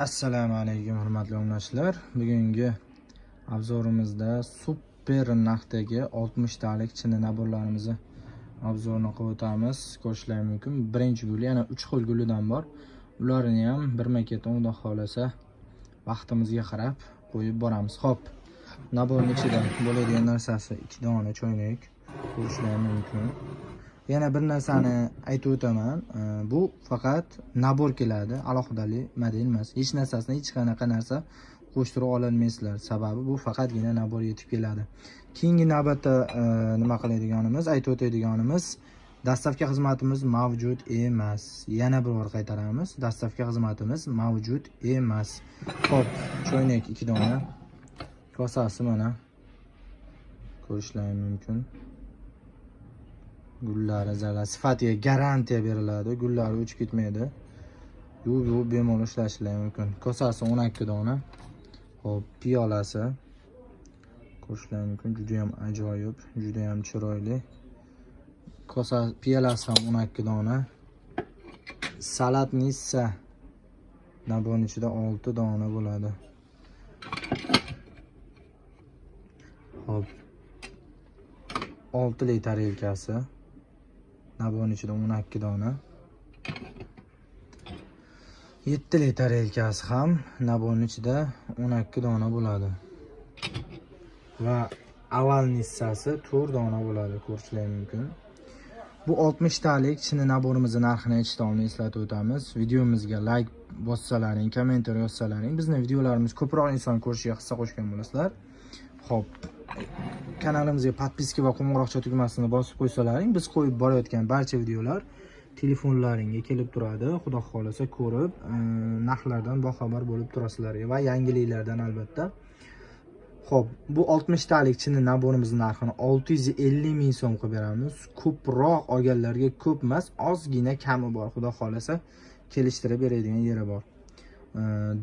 Assalomu alaykum, hurmatli obunachilar. Bugungi обзор imizda super narxdagi 60 talik chini набор larimizni обзор ini qilib o'tamiz. Ko'rishlari mumkin. Birinchi guli, yana 3 xil gulidan bor. Ularni ham birma-ketin, Xudo xolasa, vaqtimizga qarab qo'yib boramiz. Xo'p, набор ning ichida bo'ladigan narsasi 2 dona choynak, ko'rishlari mumkin. Yana bir narsani aytib o'taman. Bu faqat набор keladi, alohidali model emas. Hech narsasini, hech qanaqa narsa qo'shtirib ololmaysizlar. Sababi bu faqatgina набор yetib keladi. Keyingi navbatda nima qiladiganimiz, aytib o'tadiganimiz, доставка xizmatimiz mavjud emas. Yana bir bor qaytaramiz. Доставка xizmatimiz mavjud emas. Xo'p, choynak 2 dona. Kosasi mana. Ko'rishlari mumkin. Gullari zala, sifatiga garantiya beriladi. Gullari o'chib ketmaydi. Yuvib yuvib bemalol ishlashlari mumkin. Kosasi 12 dona. Xo'p, piyolasi ko'rishlari mumkin, juda ham ajoyib, juda ham chiroyli. Kosa, piyolasi ham 12 dona. Салатница набор ning ichida 6 dona bo'ladi. Xo'p, 6 li tarelkasi набор ning ichida 12 dona. 7 li tarelkasi ham набор ning ichida 12 dona bo'ladi. Va овальница si 4 dona bo'ladi, ko'rishlari mumkin. Bu 60 talik chini набор imizni narxini aytishdan oldin eslatib o'tamiz. Videomizga like bossalaring, kommentariy yozsalaring, bizni videolarimiz ko'proq inson ko'rishiga hissa qo'shgan bo'lasizlar. Xo'p, kanalimizga подписка va qo'ng'iroqcha tugmasini bosib qo'ysalaring, biz qo'yib borayotgan barcha videolar telefonlaringga kelib turadi. Xudo xolasa, ko'rib, narxlardan boxabar bo'lib turasizlar va yangiliklardan albatta. Xo'p, bu 60 talik chini набор imizni narxini 650 ming so'm qilib beramiz. Ko'proq olganlarga ko'p emas, ozgina kami bor. Xudo xolasa, kelishtirib beradigan yeri bor.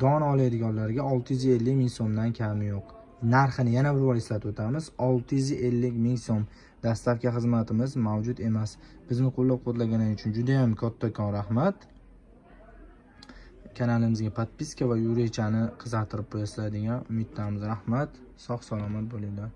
Dona oladiganlarga 650 ming so'mdan kami yo'q. Narxini yana bir bor eslatib o'tamiz. 650 ming so'm. Доставка xizmatimiz mavjud emas. Bizni qo'llab-quvvatlaganingiz uchun juda ham kattakon rahmat. Kanalimizga подписка va yurakchani qizartirib qo'yasizlar degan umiddamiz. Rahmat. Sog' salomat bo'linglar.